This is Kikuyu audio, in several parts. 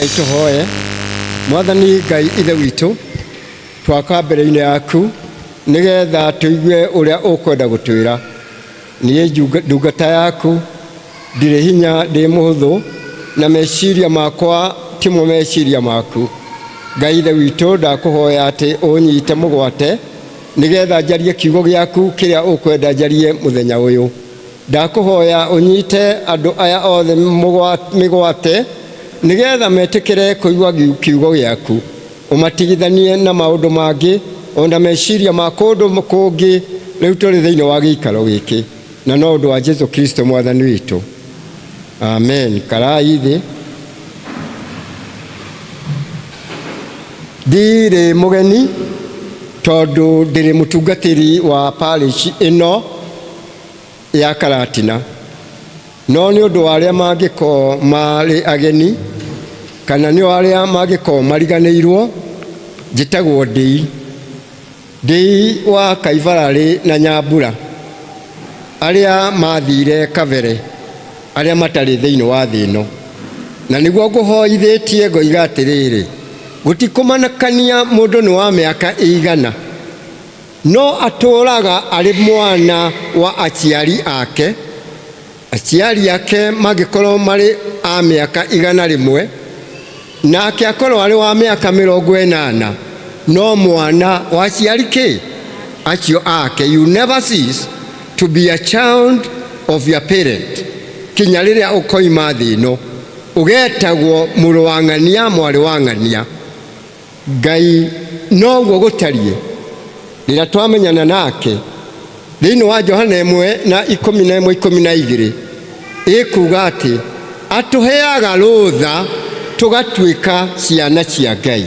Rekei tũhoe. Mwathani Ngai Ithe witũ, twaka mbere-inĩ yaku nĩgetha tũigue ũrĩa ũkwenda gũtwĩra. Niĩ ndungata yaku ndirĩ hinya, ndĩ mũhũthũ, na meciria makwa timo meciria maku. Ngai Ithe witũ, ndakũhoya atĩ ũnyite mũgwate nĩgetha njarie kiugo gĩaku kĩrĩa ũkwenda njarie mũthenya ũyũ. Ndakũhoya ũnyite andũ aya othe mĩgwate nĩgetha metĩkĩre kũigua kiugo gĩaku, ũmatigithanie na maũndũ mangĩ ona meciria ma kũndũ kũngĩ. Rĩu tũrĩ thĩinĩ wa gĩikaro gĩkĩ, na no ũndũ wa Jesu Kristo Mwathani witũ, amen. Karai thĩ. Ndirĩ mũgeni tondũ ndĩrĩ mũtungatĩri wa parish ĩno ya Karatina, no nĩ ũndũ wa arĩa mangĩkorwo marĩ ageni kana nĩ arĩa mangĩkorwo mariganĩirwo, njĩtagwo Ndĩi, Ndĩi wa Kaibararĩ na Nyambura, arĩa mathire kabere, arĩa matarĩ thĩinĩ wa thĩ ĩno. Na nĩguo ngũhoithĩtie ngoiga atĩrĩrĩ, gũtikũmakania mũndũ nĩ wa mĩaka ĩigana, no atũũraga arĩ mwana wa aciari ake. Aciari ake mangĩkorwo marĩ a mĩaka 100, nake akorwo arĩ wa mĩaka 80, no mwana wa aciari kĩ acio ake. You never cease to be a child of your parent kinya rĩrĩa ũkoima thĩ ĩno, ũgetagwo mũrũ wa ng'ania, mwarĩ wa ng'ania. Ngai noguo gũtariĩ rĩrĩa twamenyana nake. Thĩinĩ wa Johana 1:11 12 ĩkuga atĩ atũheaga rũtha tũgatuĩka ciana cia Ngai.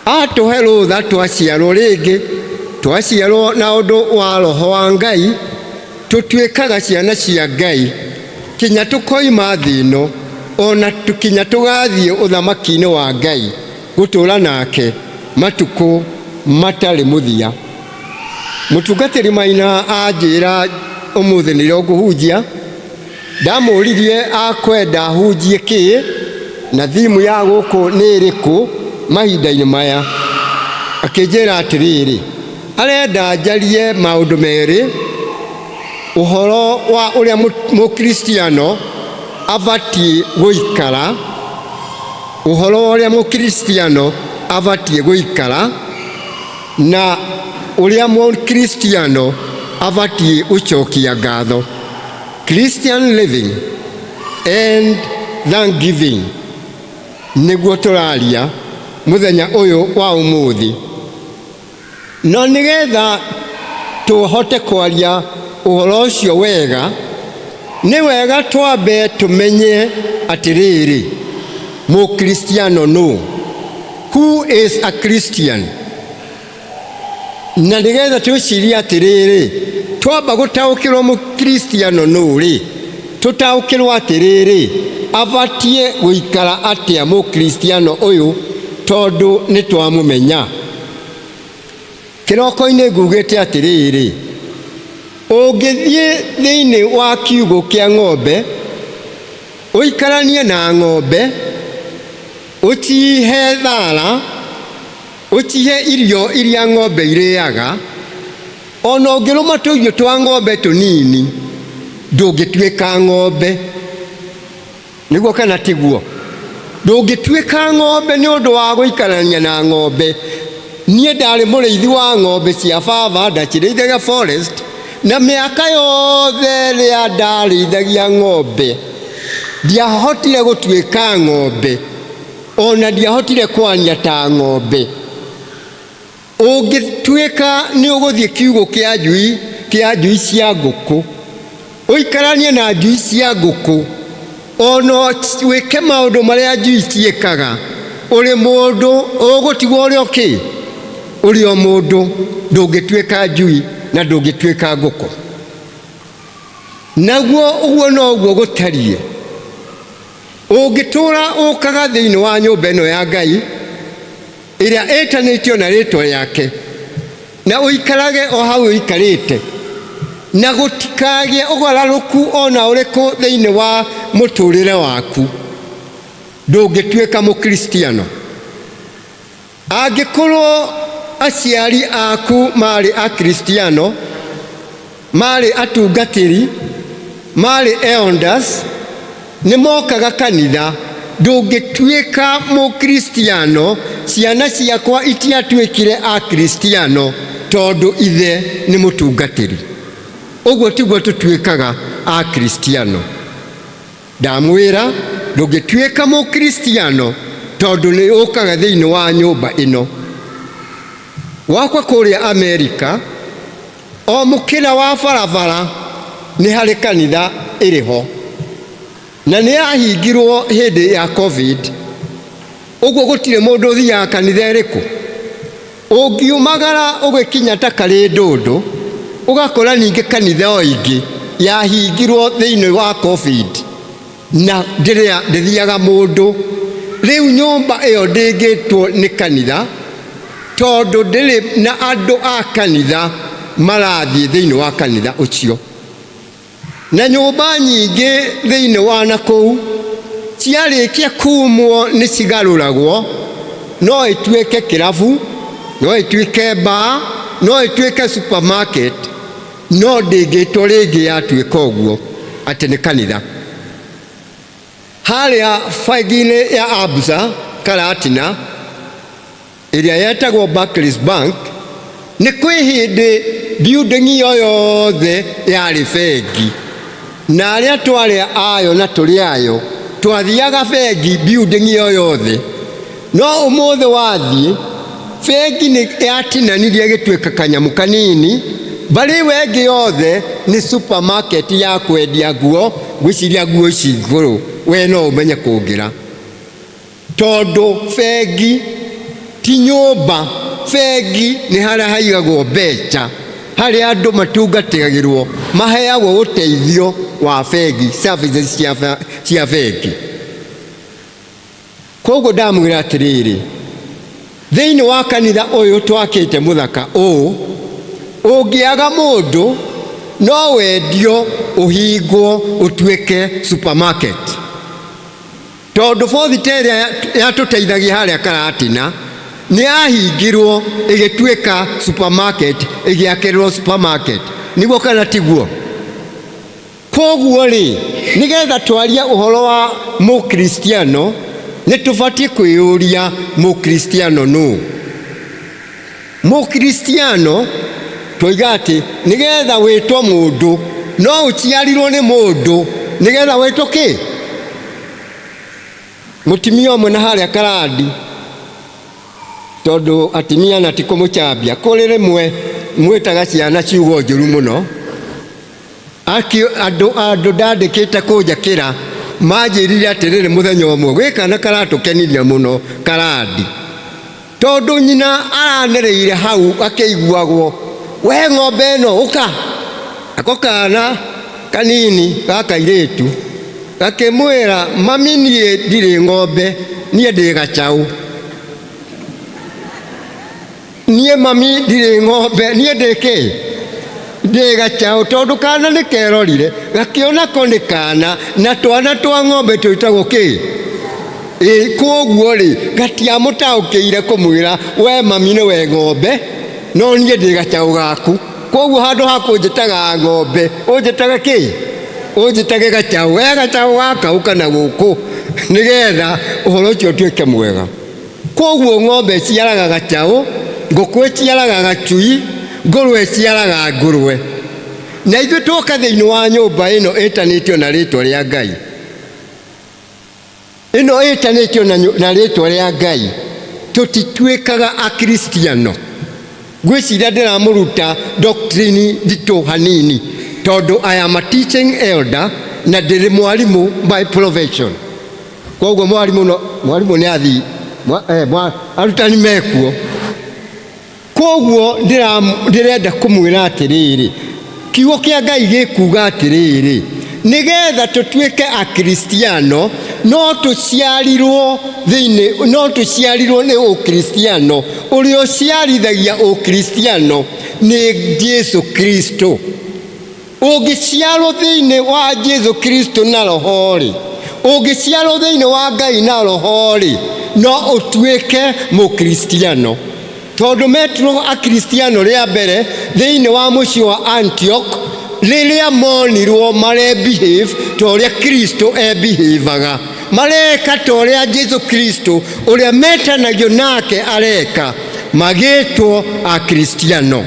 Atũhe rũtha twaciarwo rĩngĩ, twaciarwo na ũndũ wa Roho wa Ngai, tũtuĩkaga ciana cia Ngai kinya tũkoima thĩ ĩno, ona kinya tũgathiĩ ũthamaki-inĩ wa Ngai gũtũũra nake matukũ matarĩ mũthia. Mũtungatĩri Maina anjĩra ũmũthĩ nĩrĩo ngũhunjia, ndamũririe akwenda hunjie kĩ na thimu ya gũkũ nĩ ĩrĩkũ mahinda-inĩ maya. Akĩnjĩra atĩrĩrĩ, arenda njarie maũndũ merĩ, ũhoro wa ũrĩa mũkristiano abatiĩ gũikara, ũhoro wa ũrĩa mũkristiano abatiĩ gũikara na ũrĩa mũkristiano abatiĩ gũcokia ngatho. Christian living and thanksgiving nĩguo tũraria mũthenya ũyũ wa ũmũthĩ. No nĩgetha tũhote kwaria ũhoro ũcio wega, nĩ wega twambe tũmenye atĩrĩrĩ, mũkristiano nũ? Who is a Christian? Na nĩgetha twĩcirie atĩrĩrĩ, twamba gũtaũkĩrwo mũkristiano nũ rĩ, tũtaũkĩrwo atĩrĩrĩ, abatiĩ gũikara atĩa mũkristiano ũyũ, tondũ nĩ twamũmenya. Kĩroko-inĩ ngugĩte atĩrĩrĩ, ũngĩthiĩ thĩinĩ wa kiugũ kĩa ng'ombe, ũikaranie na ng'ombe, ũcihe thara, ũcihe irio iria ng'ombe irĩaga, ona ũngĩrũma tũirio twa ng'ombe tũnini, ndũngĩtuĩka ng'ombe. Nĩguo kana tiguo? Ndũngĩtuĩka ng'ombe nĩ ũndũ wa gũikarania na ng'ombe. Niĩ ndarĩ mũrĩithi wa ng'ombe cia baba, ndacirĩithagia forest, na mĩaka yothe ĩrĩa ndarĩithagia ng'ombe, ndiahotire gũtuĩka ng'ombe, ona ndiahotire kwaria ta ng'ombe. Ũngĩtuĩka nĩ ũgũthiĩ kiugũ kĩa njui, kĩa njui cia ngũkũ, ũikaranie na njui cia ngũkũ, ona wĩke maũndũ marĩa njui ciĩkaga, ũrĩ mũndũ ũgũtigwo ũrĩ o kĩ? Ũrĩ o mũndũ, ndũngĩtuĩka njui na ndũngĩtuĩka ngũkũ. Naguo ũguo noguo gũtariĩ. Ũngĩtũũra ũkaga thĩinĩ wa nyũmba ĩno ya Ngai, ĩrĩa ĩtanĩtio na rĩtwa rĩake, na ũikarage o hau ũikarĩte, na gũtikagĩe ũgarũrũku ona ũrĩkũ thĩinĩ wa mũtũũrĩre waku. Ndũngĩtuĩka Mũkristiano angĩkorwo aciari aku marĩ Akristiano, marĩ atungatĩri, marĩ elders, nĩ mokaga kanitha, ndũngĩtuĩka Mũkristiano. Ciana ciakwa itiatuĩkire Akristiano tondũ ithe nĩ mũtungatĩri. Ũguo tiguo tũtuĩkaga Akristiano. Ndamwĩra, ndũngĩtuĩka Mũkristiano tondũ nĩ ũkaga thĩinĩ wa nyũmba ĩno. Gwakwa kũrĩa Amerika, o mũkĩra wa barabara nĩ harĩ kanitha ĩrĩ ho, na nĩ yahingirwo hĩndĩ ya Covid. Ũguo gũtirĩ mũndũ ũthiaga kanitha ĩrĩkũ. Ũngiumagara ũgĩkinya ta karĩ ndũndũ, ũgakora ningĩ kanitha o ingĩ yahingirwo thĩinĩ wa Covid na ndĩrĩa ndĩthiaga mũndũ. Rĩu nyũmba ĩyo ndĩngĩtwo nĩ kanitha tondũ ndĩrĩ na andũ a kanitha marathiĩ thĩinĩ wa kanitha ũcio. Na nyũmba nyingĩ thĩinĩ wa na kũu ciarĩkia kumwo nĩ cigarũragwo, no ĩtuĩke kĩrabu, no ĩtuĩke bar, no ĩtuĩke supermarket, no ndĩngĩtwo rĩngĩ yatuĩka ũguo atĩ nĩ kanitha. Harĩa bengi-inĩ ya Absa Karatina ĩrĩa yetagwo Barclays Bank, nĩ kwĩ hĩndĩ building ĩyo yothe yarĩ bengi, na arĩa twarĩ ayo na tũrĩ ayo twathiaga bengi building ĩyo yothe. No ũmũthĩ wathiĩ bengi nĩ yatinanirie ĩgĩtuĩka kanyamũ kanini, mbarĩ ĩyo ĩngĩ yothe nĩ supermarket ya kwendia nguo. Ngwĩciria nguo ici ngũrũ we no ũmenye kũngĩra, tondũ bengi ti nyũmba. Bengi nĩ harĩa haigagwo mbeca, harĩa andũ matungatagĩrwo, maheagwo ũteithio wa bengi, services cia bengi. Koguo ndamwĩra atĩrĩrĩ, thĩinĩ wa kanitha ũyũ twakĩte mũthaka ũũ, ũngĩaga mũndũ no wendio ũhingwo ũtuĩke supermarket, tondũ bothita ĩrĩa yatũteithagia harĩa Karatina nĩ yahingirwo ĩgĩtuĩka supermarket, ĩgĩakĩrĩrwo supermarket. Nĩguo kana tiguo? Koguo rĩ, nĩgetha twarie ũhoro wa Mũkristiano, nĩ tũbatiĩ kwĩyũria Mũkristiano nũ? Mũkristiano twoiga atĩ nĩgetha wĩtwo mũndũ no ũciarirwo nĩ mũndũ, nĩgetha wĩtwo kĩ? Mũtumia ũmwe na harĩa Karandi, tondũ atumia na ti kũmũcambia, kũrĩ rĩmwe mwĩtaga ciana ciugo njũru mũno. Andũ andũ ndandĩkĩte kũnjakĩra manjĩrire atĩrĩrĩ, mũthenya ũmwe gwĩ kana karatũkenirie mũno Karandi, tondũ nyina aranĩrĩire hau akĩiguagwo, we ng'ombe ĩno ũka. Ako kana kanini ga kairĩtu gakĩmwĩra, mami niĩ ndirĩ ng'ombe, niĩ ndĩ gacaũ. Niĩ mami ndirĩ ng'ombe, niĩ ndĩ kĩ? Ndĩ gacaũ. Tondũ kana nĩ kerorire gakĩona ko nĩ kana, na twana twa ng'ombe twĩtagwo kĩ? Ĩ koguo rĩ, gatiamũtaũkĩire kũmwĩra we mami nĩ we ng'ombe, no niĩ ndĩ gacaũ gaku. Koguo handũ ha kũnjĩtaga ng'ombe, ũnjĩtage kĩ? Ũnjĩtage gacaũ. We gacaũ gaka ũka na gũkũ, nĩgetha ũhoro ũcio ũtuĩke mwega. Koguo ng'ombe ĩciaraga gacaũ, ngũkũ ĩciaraga gacui, ngũrwe ĩciaraga ngũrwe. Na ithuĩ twoka thĩinĩ wa nyũmba ĩno ĩtanĩtio na rĩtwa rĩa Ngai, ĩno ĩtanĩtio na rĩtwa rĩa Ngai, tũtituĩkaga Akristiano. Ngwĩciria ndĩramũruta doctrine nditũ hanini, tondũ I am a teaching elder na ndĩrĩ mwarimũ by profession. Koguo mwarimũ no mwarimũ nĩ athi arutani mekuo. Koguo ndĩrenda kũmwĩra atĩrĩrĩ, kiugo kĩa Ngai gĩkuga atĩrĩrĩ, nĩgetha tũtuĩke Akristiano no tũciarirwo thĩinĩ, no tũciarirwo nĩ Ũkristiano. Ũrĩa ũciarithagia Ũkristiano nĩ Jesu Kristo. Ũngĩciarwo thĩinĩ wa Jesu Kristo na Roho-rĩ, Ũngĩciarwo thĩinĩ wa Ngai na roho-rĩ, no ũtuĩke Mũkristiano. Tondũ metirwo Akristiano rĩa mbere thĩinĩ wa mũciĩ wa Antioch rĩrĩa monirwo mare behave ta ũrĩa Kristo ebihevaga, mareka ta ũrĩa Jesu Kristo ũrĩa metanagio nake areka, magĩtwo Akristiano.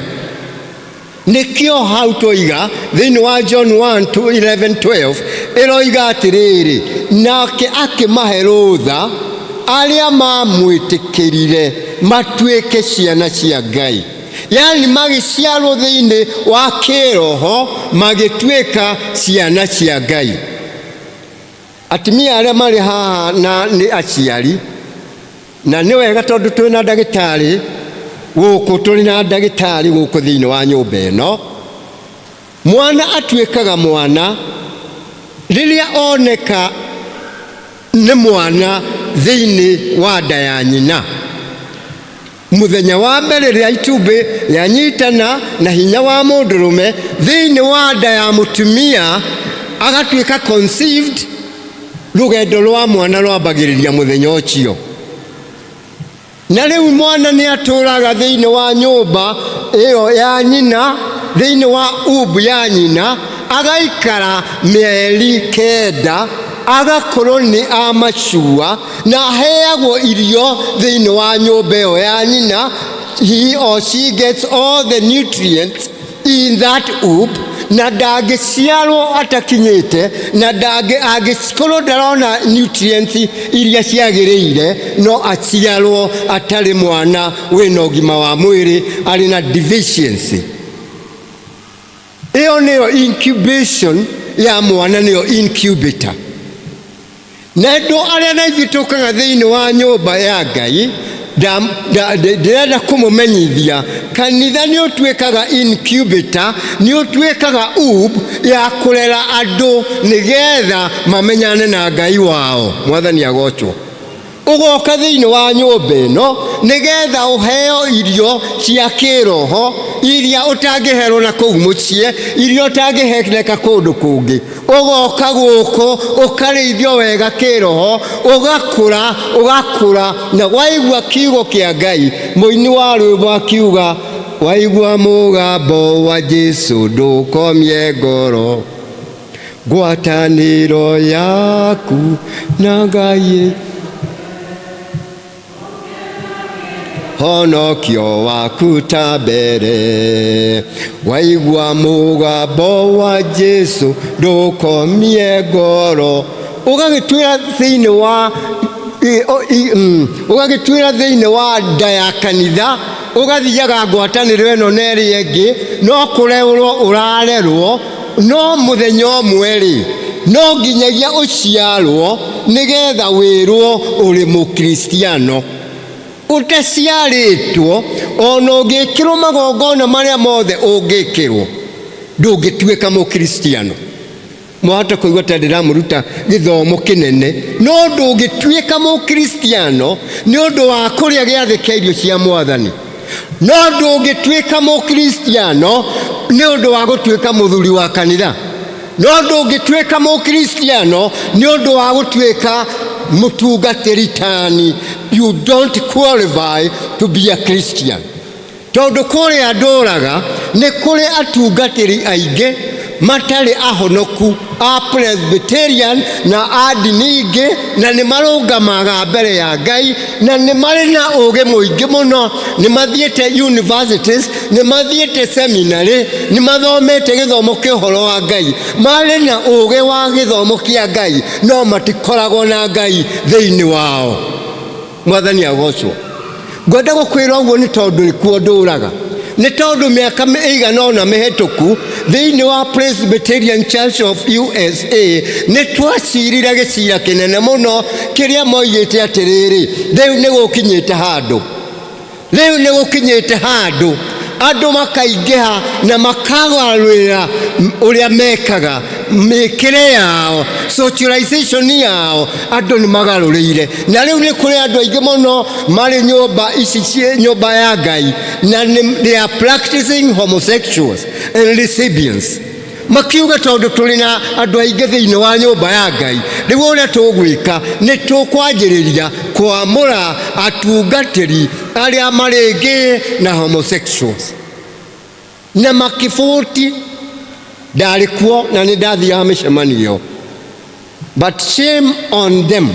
Nĩkĩo hau twoiga thĩinĩ wa John 1 to 11 12 ĩroiga atĩrĩrĩ, nake akĩmahe rũtha arĩa mamwĩtĩkĩrire matuĩke ciana cia Ngai, yaani magĩciarwo thĩinĩ wa kĩroho magĩtuĩka ciana cia Ngai. Atumia arĩa marĩ haha na nĩ aciari, na nĩ wega tondũ twĩ na ndagĩtarĩ gũkũ, tũrĩ na ndagĩtarĩ gũkũ thĩinĩ wa nyũmba ĩno. Mwana atuĩkaga mwana rĩrĩa oneka nĩ mwana thĩinĩ wa nda ya nyina. Mũthenya wa mbere rĩrĩa itumbĩ rĩanyitana na hinya wa mũndũrũme thĩinĩ wa nda ya mũtumia, agatuĩka conceived, rũgendo rwa mwana rwambagĩrĩria mũthenya ũcio. Na rĩu mwana nĩ atũraga thĩinĩ wa nyũmba ĩyo ya nyina, thĩinĩ wa womb ya nyina, agaikara mĩeri 9, agakorwo nĩ amacua, na aheagwo irio thĩinĩ wa nyũmba ĩyo ya nyina. He or she gets all the nutrients in that womb, na ndangĩciarwo atakinyĩte, na ndangĩ angĩkorwo ndarona nutrients iria ciagĩrĩire, no aciarwo atarĩ mwana wĩna ũgima wa mwĩrĩ, arĩ na deficiency. Ĩyo nĩyo incubation ya mwana, nĩyo incubator. Na andũ arĩa na ithuĩ tũkaga thĩinĩ wa nyũmba ya Ngai, ndĩrenda kũmũmenyithia kanitha nĩ ũtuĩkaga incubator, nĩ ũtuĩkaga womb ya kũrera andũ nĩgetha mamenyane na Ngai wao. Mwathani agocwo. Ũgoka thĩinĩ wa nyũmba ĩno nĩgetha ũheo irio cia kĩroho iria ũtangĩherwo na kũu mũciĩ, iria ũtangĩhereka kũndũ kũngĩ. Ũgoka gũkũ ũkarĩithio wega kĩroho, ũgakũra, ũgakũra, na waigua kiugo kĩa Ngai. Mũini wa rwĩmbo akiuga, waigua mũgambo wa Jesu ndũkomie ngoro, ngwatanĩro yaku na Ngai, honokio waku ta mbere. Waigua mũgambo wa Jesu ndũkomie ngoro. Ũgagĩtuĩra thĩinĩ wa ũgagĩtuĩra thĩinĩ wa nda ya kanitha, ũgathiaga ngwatanĩro ĩno na ĩrĩa ĩngĩ, no kũrerwo ũrarerwo, no mũthenya ũmwe rĩ, no nginyagia ũciarwo nĩgetha wĩrwo ũrĩ mũkristiano. Ũtaciarĩtwo, ona ũngĩkĩrwo magongona marĩa mothe ũngĩkĩrwo, ndũngĩtuĩka mũkristiano. Mwahota kũigua ta ndĩramũruta gĩthomo kĩnene, no ndũngĩtuĩka mũkristiano nĩ ũndũ wa kũrĩa gĩathĩ kĩa irio cia Mwathani. No ndũngĩtuĩka mũkristiano nĩ ũndũ wa gũtuĩka mũthuri wa kanitha. No ndũngĩtuĩka mũkristiano nĩ ũndũ wa gũtuĩka mũtungatĩri tani. You don't qualify to be a Christian. Tondũ kũrĩa ndũraga nĩ kũrĩ atungatĩri aingĩ matarĩ ahonoku a Presbyterian na a ndini ingĩ, na nĩ marũngamaga mbere ya Ngai, na nĩ marĩ na ũũgĩ mũingĩ mũno, nĩ mathiĩte universities, nĩ mathiĩte seminary, nĩ mathomete gĩthomo kĩa ũhoro wa Ngai, marĩ na ũũgĩ wa gĩthomo kĩa Ngai, no matikoragwo na Ngai thĩinĩ wao. Mwathani agocwo. Ngwenda gũkwĩra ũguo nĩ tondũ nĩkuo ndũraga, nĩ tondũ mĩaka ĩigana ũna mĩhĩtũku thĩinĩ wa Presbyterian Church of USA nĩ twacirire gĩcira kĩnene mũno kĩrĩa moigĩte atĩrĩrĩ, rĩu nĩ gũkinyĩte handũ, rĩu nĩ gũkinyĩte handũ andũ makaingĩha na makagarũrĩra ũrĩa mekaga, mĩkĩre yao, socialization yao, andũ nĩ magarũrĩire. Na rĩu nĩ kũrĩ andũ aingĩ mũno marĩ nyũmba ici nyũmba ya Ngai, na they are practicing homosexuals and lesbians. Makiuga tondũ tũrĩ na andũ aingĩ thĩinĩ wa nyũmba ya Ngai, rĩu ũrĩa tũgwĩka nĩ tũkwanjĩrĩria kwamũra atungatĩri arĩa marĩ gay na homosexuals. Na makĩbũti ndarĩ kuo na nĩ ndathiaga mĩcemanio, but shame on them,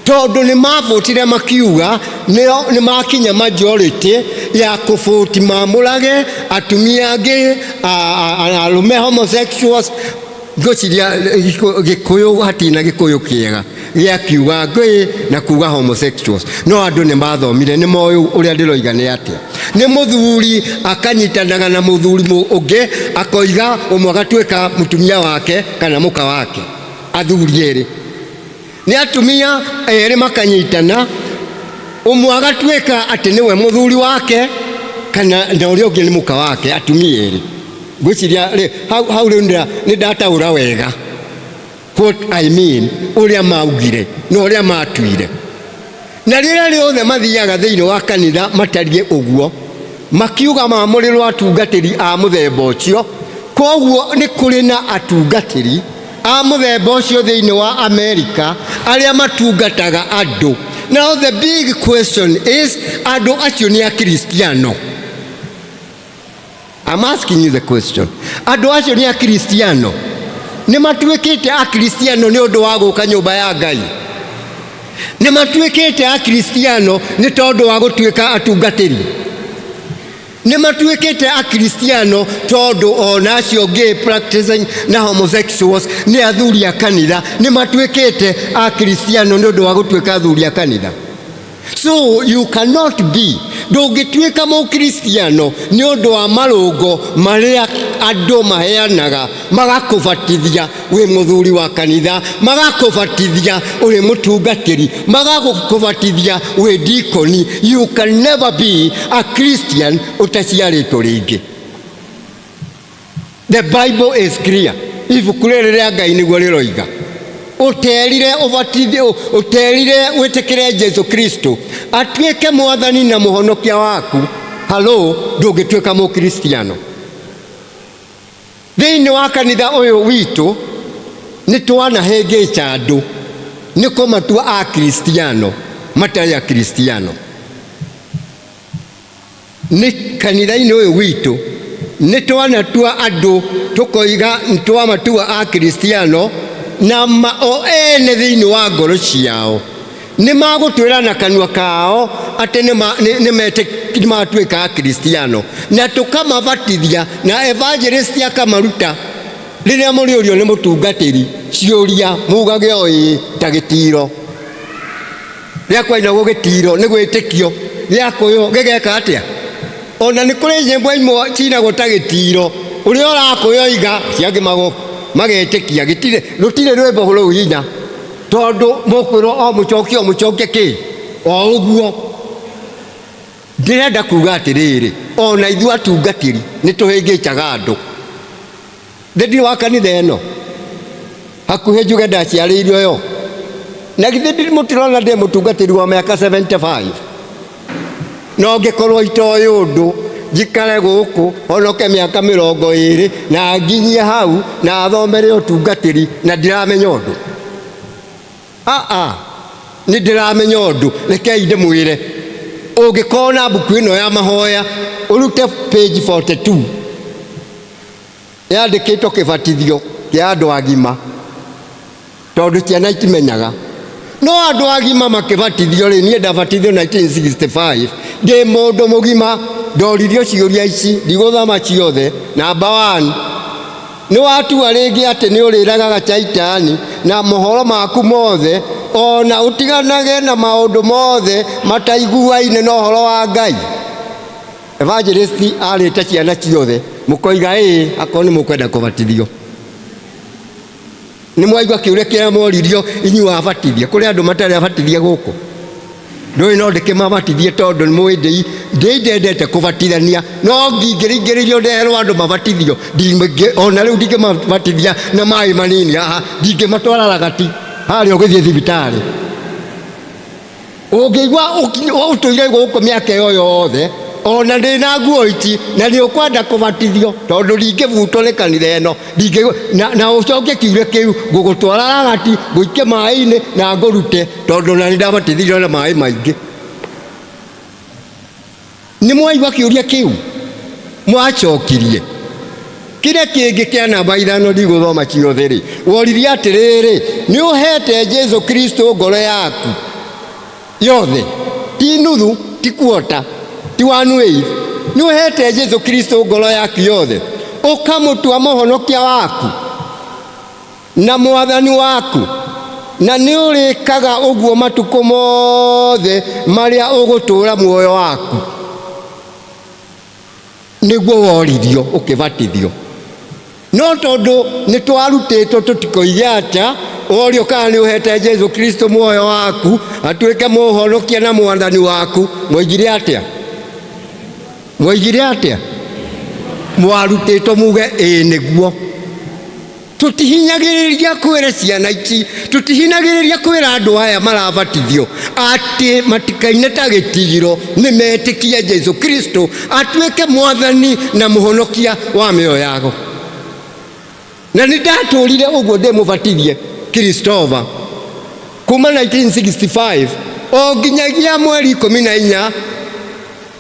tondũ nĩ mabũtire makiuga nĩo nĩ makinya majority ya kũbũti mamũrage atumia angĩ, arũme homosexuals. Ngwĩciria Gĩkũyũ hatirĩ na Gĩkũyũ kĩega gĩa kiuga ngĩ na kuga homosexuals, no andũ nĩ mathomire, nĩ moĩ ũrĩa ndĩroiga nĩ atĩa. Nĩ mũthuri akanyitanaga na mũthuri ũngĩ, akoiga ũmwe agatuĩka mũtumia wake kana mũka wake, athuri erĩ. Nĩ atumia erĩ makanyitana, ũmwe agatuĩka atĩ nĩwe mũthuri wake kana na ũrĩa ũngĩ nĩ mũka wake, atumia erĩ. Ngwĩciria hau hau rĩu nĩ ndataũra wega what I mean, ũrĩa maugire na ũrĩa matuire. Na rĩrĩa rĩothe mathiaga thĩinĩ wa kanitha matariĩ ũguo, makiuga mamũrĩrwo atungatĩri a mũthemba ũcio. Koguo nĩ kũrĩ na atungatĩri a mũthemba ũcio thĩinĩ wa Amerika arĩa matungataga andũ. Now the big question is, andũ acio nĩ Akristiano? I'm asking you the question. Andũ acio nĩ Akristiano? Nĩ matuĩkĩte Akristiano nĩ ũndũ wa gũka nyũmba ya Ngai? Nĩ matuĩkĩte Akristiano nĩ tondũ wa gũtuĩka atungatĩri? Nĩ matuĩkĩte Akristiano tondũ ona acio gay practicing na homosexuals nĩ athuri a kanitha? Nĩ matuĩkĩte Akristiano nĩ ũndũ wa gũtuĩka athuri a kanitha? So you cannot be, ndũngĩtuĩka mũkristiano nĩ ũndũ wa marũngo marĩa andũ maheanaga, magakũbatithia wĩ mũthuri wa kanitha, magakũbatithia ũrĩ mũtungatĩri, magakũbatithia wĩ dikoni. You can never be a Christian ũtaciarĩtwo rĩngĩ. The Bible is clear. Ibuku rĩrĩ rĩa Ngai nĩguo rĩroiga ũterire ũbatithio, ũterire wĩtĩkĩre Jesu Kristo atuĩke mwathani na mũhonokia waku, halo, ndũngĩtuĩka mũkristiano. Thĩinĩ wa kanitha ũyũ witũ nĩ twanahĩngĩca andũ nĩ kũmatua akristiano matarĩ akristiano. Nĩ kanitha-inĩ ũyũ witũ nĩ twanatua andũ tũkoiga nĩ twamatua akristiano, na ma o ene thĩinĩ wa ngoro ciao nĩ magũtwĩra na kanua kao atĩ nĩ matuĩka akristiano, na tũkamabatithia na evangelist akamaruta. Rĩrĩa mũrĩũrio nĩ mũtungatĩri ciũria, mugage o ĩĩ ta gĩtiro rĩa kwainagwo, gĩtiro nĩ gwĩtĩkio gĩakũyũ gĩgeka atĩa. Ona nĩ kũrĩ nyĩmbo imwe cinagwo ta gĩtiro, ũrĩa ũrakũyũ iga ciangĩ magetĩkia. Gĩtirĩ, rũtirĩ rwĩmbo rũu hinya, tondũ mũkwĩrwo o mũcokie, o mũcokie kĩ o ũguo. Ndĩrenda kuga atĩrĩrĩ, ona ithuĩ atungatĩri nĩ tũhĩngĩcaga andũ thĩinĩ wa kanitha ĩno. Hakuhĩ njuge ndaciarĩirwo yo, na githĩ mũtirona ndĩ mũtungatĩri wa mĩaka 75? No ngĩkorwo itoĩ ũndũ, njikare gũkũ honoke mĩaka 20 na nginyie hau na thomere ũtungatĩri na ndiramenya ũndũ? Aa, nĩ ndĩramenya ũndũ. Rekei ndĩmwĩre, ũngĩkorwo na mbuku ĩno ya mahoya, ũrute page 42, yandĩkĩtwo kĩbatithio kĩa andũ agima, tondũ ciana itimenyaga, no andũ agima makĩbatithio rĩ, niĩ ndabatithio 1965 ndĩ mũndũ mũgima. Ndoririo ciũria ici, ndigũthoma ciothe. Namba 1, nĩ watua rĩngĩ atĩ nĩ ũrĩragaga Caitani na mohoro maku mothe, ona ũtiganage na maũndũ mothe mataiguaine na ũhoro wa Ngai? Evangelist arĩte ciana ciothe, mũkoiga ĩĩ akorwo nĩ mũkwenda kũbatithio. Nĩ mwaigua kĩũria kĩrĩa moririo inyuĩ abatithie? Kũrĩ andũ matarĩ abatithie gũkũ? Ndũĩ no ndĩkĩmabatithie, tondũ nĩ mũĩ ndĩ ndendete kũbatithania, no ngingĩringĩrĩrio ndeherwo andũ mabatithio, ona rĩu ndingĩmabatithia na maĩ manini haha, ndingĩmatwara ragati harĩa ũgĩthiĩ thibitarĩ. Ũngĩigua ũtũire gũkũ mĩaka ĩyo yothe. Ona ndĩ na nguo ici na nĩ ũkwenda kũbatithio, tondũ ndingĩbutwo nĩ kanitha ĩno, na ũcoke kiuge kĩu, ngũgũtwara ragati, ngũikie maĩ-inĩ na ngũrute, tondũ na nĩ ndabatithirio na maĩ maingĩ. Nĩ mwaigua kĩũria kĩu mwacokirie? Kĩrĩa kĩngĩ kĩa namba 5, ndigũthoma ciothe rĩ, woririe atĩrĩrĩ, nĩ ũhete Jesu Kristo ngoro yaku yothe? Ti nuthu, ti quarter, ti one eighth. Nĩ ũhete Jesu Kristo ngoro yaku yothe, ũkamũtua mũhonokia waku na mwathani waku, na nĩ ũrĩkaga ũguo matukũ mothe marĩa ũgũtũũra muoyo waku? Nĩguo woririo ũkĩbatithio. No tondũ nĩ twarutĩtwo tũtikoige atĩa, worio kana nĩ ũhete Jesu Kristo muoyo waku atuĩke mũhonokia na mwathani waku, mwoigire atĩa? Mwoigire atĩa? Mwarutĩtwo muge ĩĩ nĩguo. Tũtihinyagĩrĩria kwĩra ciana ici, tũtihinyagĩrĩria kwĩra andũ aya marabatithio atĩ matikaine ta gĩtigiro, nĩ metĩkie Jesu Kristo atuĩke mwathani na mũhonokia wa mĩoyo yao. Na nĩ ndatũrire ũguo ndĩ mũbatithie Christopher kuma 1965 o nginyagia mweri 14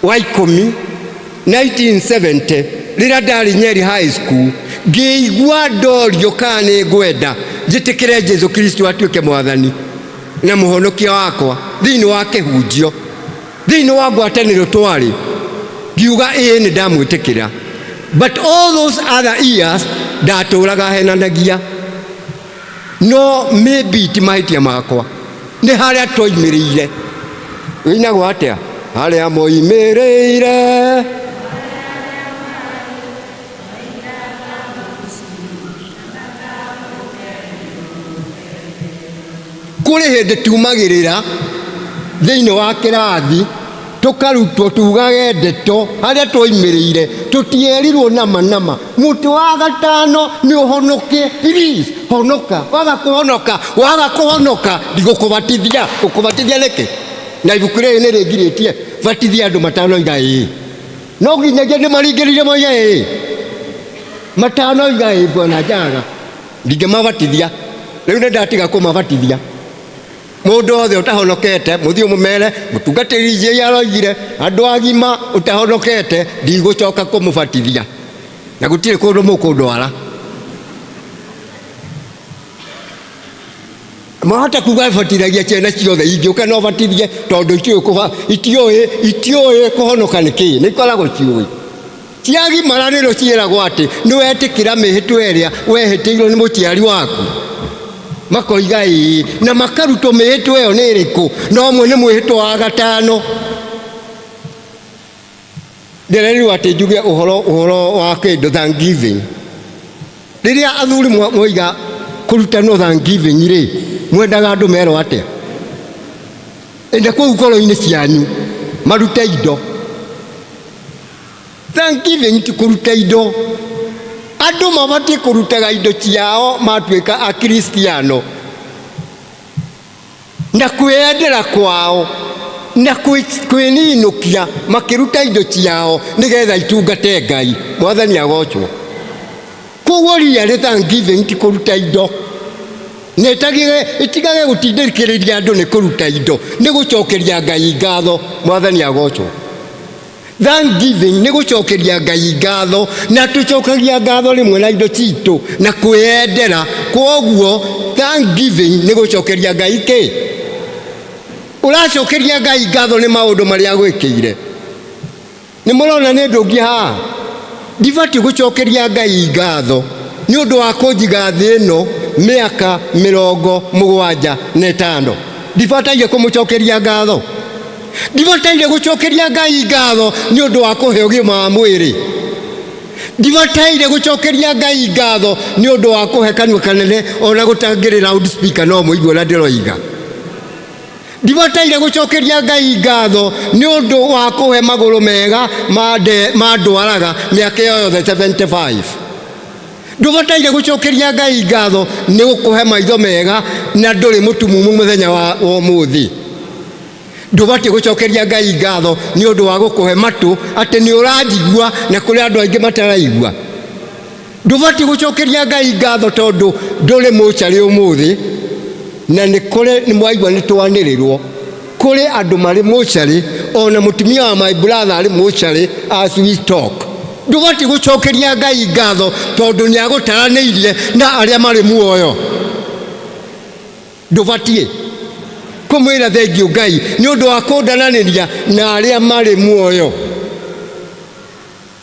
wa 10 1970, rĩrĩa ndarĩ Nyeri High School, ngĩigua ndorio kana nĩ ngwenda njĩtĩkĩre Jesu Kristo atuĩke mwathani na mũhonokia wakwa thĩinĩ wa kĩhunjio, thĩinĩ wa ngwatanĩro twarĩ, ngiuga ĩĩ, nĩ ndamwĩtĩkĩra. But all those other years ndatũraga henanagia. No maybe ti mahĩtia makwa, nĩ harĩa twoimĩrĩire. Wĩinagwo atĩa harĩa moimĩrĩire? Kũrĩ hĩndĩ tumagĩrĩra thĩinĩ wa kĩrathi, tũkarutwo tugage ndeto harĩa twoimĩrĩire. Tũtierirwo nama nama mũtĩ wa gatano nĩ ũhonoke. Please honoka. Waga kũhonoka, waga kũhonoka, ndigũkũbatithia. Ũkũbatithia nĩkĩ na ibuku rĩrĩ nĩ rĩngirĩtie batithia andũ matanoiga ĩĩ? No nginyagia ndĩmaringĩrĩrie moige ĩĩ. Matanoiga ĩĩ, bwana Njaga, ndingĩmabatithia. Rĩu nĩ ndatiga kũmabatithia. Mũndũ wothe ũtahonokete, mũthiĩ mũmere mũtungatĩri Njĩi aroigire andũ agima ũtahonokete ndigũcoka kũmũbatithia, na gũtirĩ kũndũ mũkũndwara. Mwahota kuga batithagia ciana ciothe, ingĩũka no batithie, tondũ itiũĩ itiũĩ kũhonoka nĩ kĩĩ. Nĩ ikoragwo ciũĩ ciagimara nĩrĩo ciĩragwo atĩ nĩ wetĩkĩra mĩhĩtwa ĩrĩa wehĩtĩirwo nĩ mũciari waku, makoiga ĩĩ, na makarutwo mĩhĩtwa ĩyo nĩ ĩrĩkũ. No ũmwe nĩ mwĩhĩtwa wa gatano. Ndĩrerirwo atĩ njuge ũhoro wa kĩndũ thanksgiving. Rĩrĩa athuri moiga kũrutanwo thanksgiving rĩ, mwendaga andũ merwo atĩa? Ĩndĩ kũu ngoro-inĩ cianyu marute indo. Thanksgiving ti kũruta indo. Andũ mabatiĩ kũrutaga indo ciao matuĩka akristiano na kwĩyendera kwao na kwĩninũkia, makĩruta indo ciao nĩgetha itungate Ngai. Mwathani agocwo. Koguo ria rĩ thanksgiving ti kũruta indo, na ĩtigage gũtindĩkĩrĩria andũ nĩ kũruta indo, nĩ gũcokeria Ngai ngatho. Mwathani agocwo. Thanksgiving nĩ gũcokeria Ngai ngatho, na tũcokagia ngatho rĩmwe na indo citũ na kwĩyendera. Kwoguo thanksgiving nĩ gũcokeria Ngai kĩ? Ũracokeria Ngai ngatho nĩ maũndũ marĩa agwĩkĩire. Nĩ mũrona nĩ ndũngi haha? Ndibatiĩ gũcokeria Ngai ngatho nĩ ũndũ wa kũnjiga thĩ ĩno mĩaka 75? Ndibataire kũmũcokeria ngatho? Ndibataire gũcokeria Ngai ngatho nĩ ũndũ wa kũhe ũgima wa mwĩrĩ? Ndibataire gũcokeria Ngai ngatho nĩ ũndũ wa kũhe kanua kanene, ona gũtangĩrĩ loudspeaker no mũigue ũrĩa ndĩroiga? Ndibataire gũcokeria Ngai ngatho nĩ ũndũ wa kũhe magũrũ mega mandwaraga mĩaka ĩyo yothe 75? Ndũbataire gũcokeria Ngai ngatho nĩ gũkũhe maitho mega na ndũrĩ mũtumumu mũthenya wa ũmũthĩ? Ndũbatiĩ gũcokeria Ngai ngatho nĩ ũndũ wa gũkũhe matũ atĩ nĩ ũranjigua na kũrĩ andũ aingĩ mataraigua. Ndũbatiĩ gũcokeria Ngai ngatho tondũ ndũrĩ mũcarĩ ũmũthĩ, na nĩ kũrĩ nĩ mwaigua nĩ twanĩrĩrwo kũrĩ andũ marĩ mũcarĩ, ona mũtumia wa my brother arĩ mũcarĩ as we talk. Ndũbatiĩ gũcokeria Ngai ngatho tondũ nĩ agũtaranĩirie na arĩa marĩ muoyo. Ndũbatiĩ kũmwĩra thengiũ Ngai nĩ ũndũ wa kũndaranĩria na arĩa marĩ muoyo.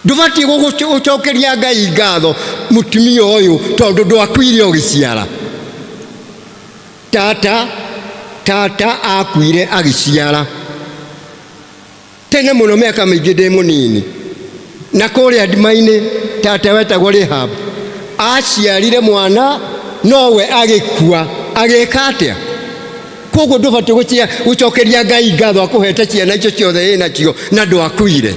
Ndũbatiĩ gũcokeria Ngai ngatho mũtumia ũyũ tondũ ndwakuire ũgĩciara. Tata, tata akuire agĩciara tene mũno, mĩaka mĩingĩ ndĩ mũnini, na kũrĩa ndima-inĩ tata wetagwo Rahab aciarire mwana nowe agĩkua. Agĩka atĩa? Koguo ndũbatiĩ gũcokeria Ngai ngatho akũhete ciana icio ciothe ĩnacio na ndwakuire.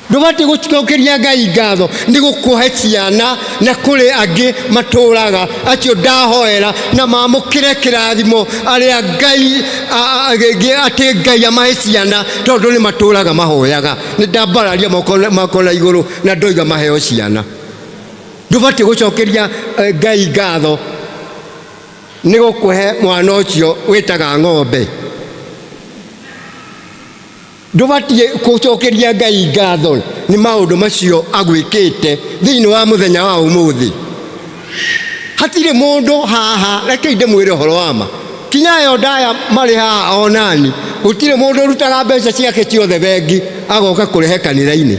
Ndũbatiĩ gũcokeria Ngai ngatho nĩ gũkũhe ciana na kũrĩ angĩ matũraga acio ndahoera na mamũkĩre kĩrathimo arĩa Ngai atĩ Ngai amahe ciana tondũ nĩ matũraga mahoyaga. Nĩ ndambararia moko na igũrũ na ndoiga maheo ciana. Ndũbatiĩ gũcokeria Ngai ngatho nĩ gũkũhe mwana ũcio wĩtaga ng'ombe. Ndũbatiĩ gũcokeria Ngai ngatho nĩ maũndũ macio agwĩkĩte thĩinĩ wa mũthenya wa ũmũthĩ. Hatirĩ mũndũ haha, rekei ndĩmwĩre ũhoro wa ma, kinya ayo ndaya marĩ haha onani, gũtirĩ mũndũ ũrutaga mbeca ciake ciothe bengi agoka kũrehe kanitha-inĩ.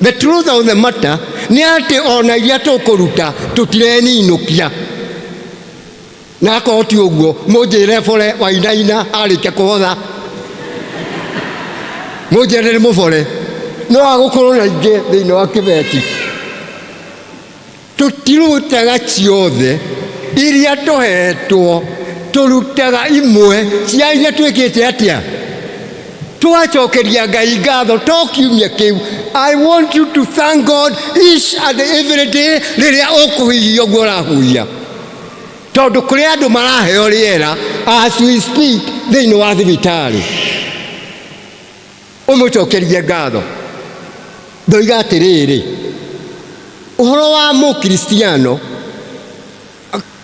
The truth of the matter nĩ atĩ ona iria tũkũruta tũtireninũkia. Na akorwo ti ũguo mũnjĩre bore wainaina arĩkia kũhotha, mũnjĩre nĩ mũbore, no agũkorwo na ingĩ thĩinĩ wa kĩbeti. Tũtirutaga ciothe iria tũhetwo, tũrutaga imwe cia iria twĩkĩte atĩa, tũgacokeria Ngai ngatho to kiumia kĩu. I want you to thank God each and every day rĩrĩa ũkũhuhia ũguo ũrahuhia, tondũ kũrĩ andũ maraheo rĩera as we speak thĩinĩ wa thibitarĩ. Ũmũcokerie ngatho. Ndoiga atĩrĩrĩ, ũhoro wa mũkristiano,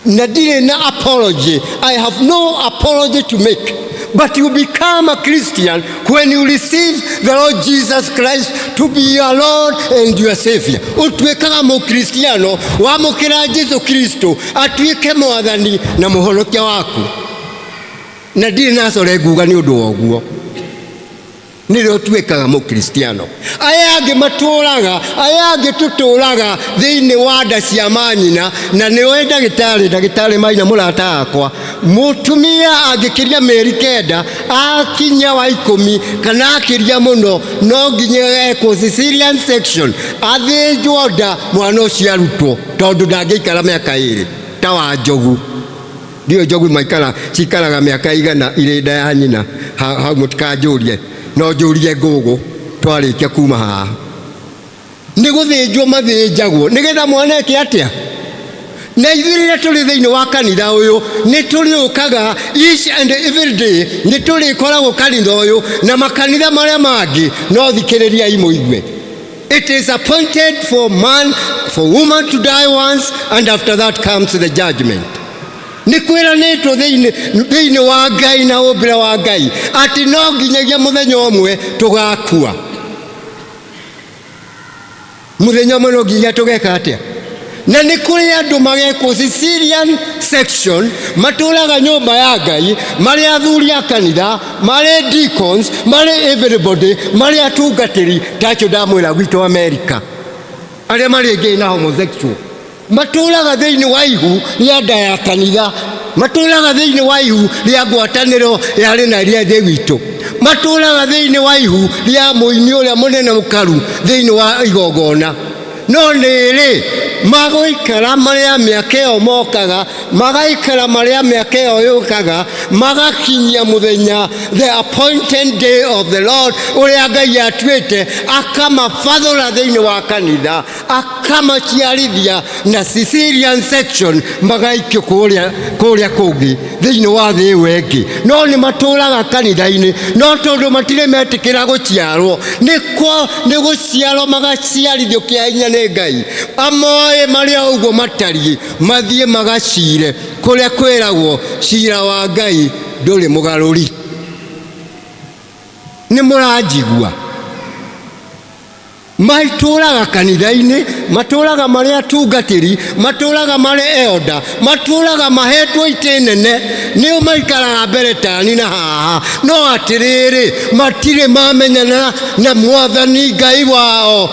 na ndirĩ na apology, I have no apology to make, but you become a Christian when you receive the Lord Jesus Christ to be your Lord and your Savior. Ũtuĩkaga mũkristiano wamũkĩra Jesu Kristo atuĩke mwathani na mũhonokia waku, na ndirĩ na core nguga nĩ ũndũ wa ũguo. Nĩrĩo ũtuĩkaga mũkristiano. Aya angĩ matũraga, aya angĩ tũtũraga thĩinĩ wa nda cia manyina, na nĩwe ndagĩtarĩ, ndagĩtarĩ maina mũrata wakwa, mũtumia angĩkĩria mĩeri 9 akinya wa 10 kana akĩria mũno, no nginya ekwo cesarean section, athĩnjwo nda mwana ũcio arutwo, tondũ ndangĩikara mĩaka 2 ta wa njogu. Ndiũĩ njogu maikara cikaraga mĩaka igana irĩ nda ya nyina. Hau mũtikanjũrie, no njũrie ngũgũ twarĩkia kuma haha. Nĩ gũthĩnjwo mathĩnjagwo nĩgetha mwana eke atĩa? Na ithuĩ rĩrĩa tũrĩ thĩinĩ wa kanitha ũyũ nĩ tũrĩũkaga each and every day, nĩ tũrĩkoragwo kanitha ũyũ na makanitha marĩa mangĩ, no thikĩrĩriai mũigue. It is appointed for man, for woman to die once, and after that comes the judgment. Nĩ kwĩranĩtwo thĩinĩ wa Ngai na ũmbĩre wa Ngai atĩ no nginyagia mũthenya ũmwe tũgakua. Mũthenya ũmwe no nginya tũgeka atĩa? Na nĩ kũrĩ andũ magekwo cesarean section, matũraga nyũmba ya Ngai, marĩ athuri a kanitha, marĩ deacons, marĩ everybody, marĩ atungatĩri, tacio ndamwĩra gwitũ Amerika, arĩa marĩ gay na homosexual, matũraga thĩinĩ wa ihu rĩa nda ya kanitha, matũraga thĩinĩ wa ihu rĩa ngwatanĩro ya rĩna rĩa thĩ witũ, matũraga thĩinĩ wa ihu rĩa mũini ũrĩa mũnene mũkaru thĩinĩ wa igongona. No nĩrĩ Magũikara marĩ a mĩaka ĩyo mokaga, magaikara marĩ a mĩaka ĩyo yũkaga, magakinyia mũthenya, the appointed day of the Lord, ũrĩa Ngai atuĩte, akamabathũra thĩinĩ wa kanitha, akamaciarithia na Caesarean section, magaikio kũrĩa kũrĩa kũngĩ thĩinĩ wa thĩ ĩyo ĩngĩ. No nĩ matũraga kanitha-inĩ, no tondũ matirĩ metĩkĩra gũciarwo, nĩ gũciarwo magaciarithio kĩa hinya nĩ Ngai, amoĩ marĩa ũguo matariĩ, mathiĩ magacire kũrĩa kwĩragwo cira wa Ngai ndũrĩ mũgarũri. Nĩ mũranjigua? Matũraga kanitha-inĩ, matũraga marĩ atungatĩri, matũraga marĩ elder, matũraga mahetwo itĩ nene, nĩo maikaraga mbere tani na haha, no atĩrĩrĩ, matirĩ mamenyana na Mwathani Ngai wao.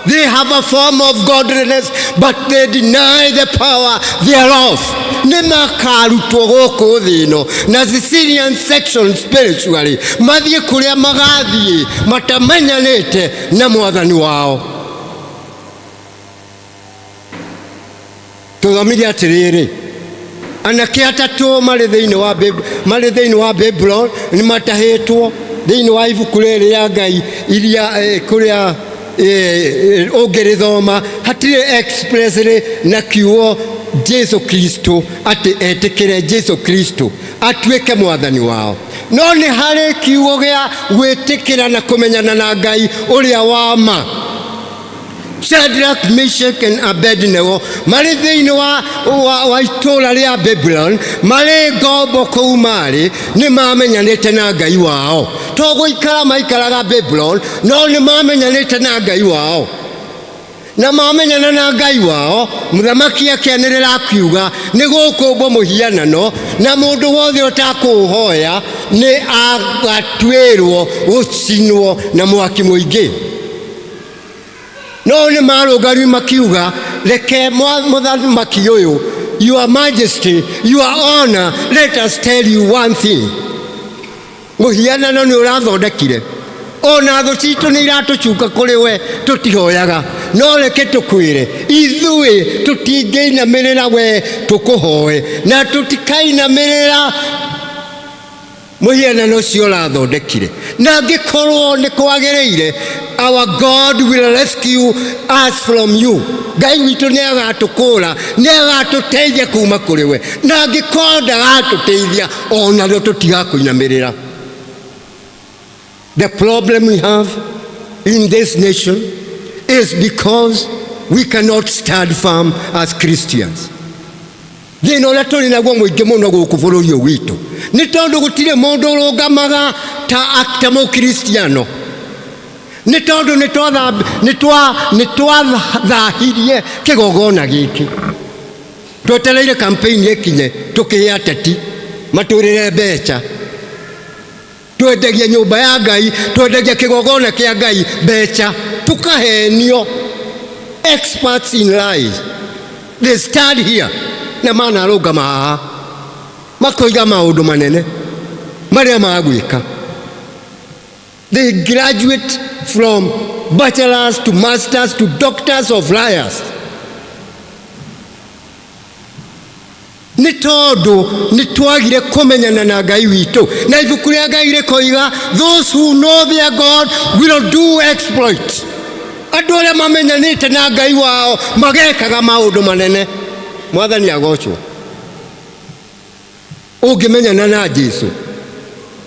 They have a form of godliness, but they deny the power thereof. Nĩ makarutwo gũkũ thĩ ĩno na Caesarean section spiritually, mathiĩ kũrĩa magathiĩ matamenyanĩte na Mwathani wao. Tũthomire atĩrĩrĩ, anake atatũ marĩ thĩinĩ wa Babylon nĩ matahĩtwo thĩinĩ wa ibuku rĩrĩ rĩa Ngai iria kũrĩa ũngĩrĩthoma hatirĩ expressly na kiugo Jesu Kristo atĩ etĩkĩre Jesu Kristo atuĩke mwathani wao, no nĩ harĩ kiugo gĩa gwĩtĩkĩra na kũmenyana na Ngai ũrĩa wa ma. Shadrach, Meshach and Abednego marĩ thĩinĩ wa itũũra rĩa Babylon, marĩ ngombo kũu marĩ, nĩ mamenyanĩte na Ngai wao. To gũikara maikaraga Babylon, no nĩ mamenyanĩte na Ngai wao. Na mamenyana na Ngai wao, mũthamaki akĩanĩrĩra akiuga nĩ gũkũmbwo mũhianano, na mũndũ wothe ũtakũũhoya nĩ agatuĩrwo gũcinwo na mwaki mũingĩ. No nĩ marũngariu makiuga, reke mũthamaki ũyũ, your majesty, your honor, let us tell you one thing. Mũhianano nĩ ũrathondekire, ona thũ citũ nĩ iratũcuka kũrĩ we, tũtihoyaga, no reke tũkwĩre ithuĩ tũtingĩinamĩrĩra we tũkũhoe, na tũtikainamĩrĩra mũhianano ũcio ũrathondekire, na angĩkorwo nĩ kwagĩrĩire, our God will rescue us from you. Ngai witũ nĩ agatũkũra, nĩ agatũteithia kuma kũrĩ we, na angĩkorwo ndagatũteithia, onarĩo tũtigakũinamĩrĩra. The problem we have in this nation is because we cannot stand firm as Christians. Thĩna ũrĩa tũrĩ naguo mũingĩ mũno gũkũ bũrũri ũyũ witũ nĩ tondũ gũtirĩ mũndũ ũrũgamaga ta mũkristiano, nĩ tondũ nĩ twathahirie kĩgongona gĩkĩ. Twetereire campaign ĩkinye tũkĩhe ateti matwĩrĩre mbeca, twendagia nyũmba ya Ngai, twendagia kĩgongona kĩa Ngai mbeca, tukahenio. Experts in lies, they stand here na manarũngama haha makoiga maũndũ manene marĩa magwĩka. They graduate from bachelors to masters to doctors of liars, nĩ tondũ nĩ twagire kũmenyana na Ngai witũ. Na ibuku rĩa Ngai rĩkoiga, those who know their God will do exploit. Andũ arĩa mamenyanĩte na Ngai wao magekaga maũndũ manene. Mwathani agocwo. Ũngĩmenyana na Jesu,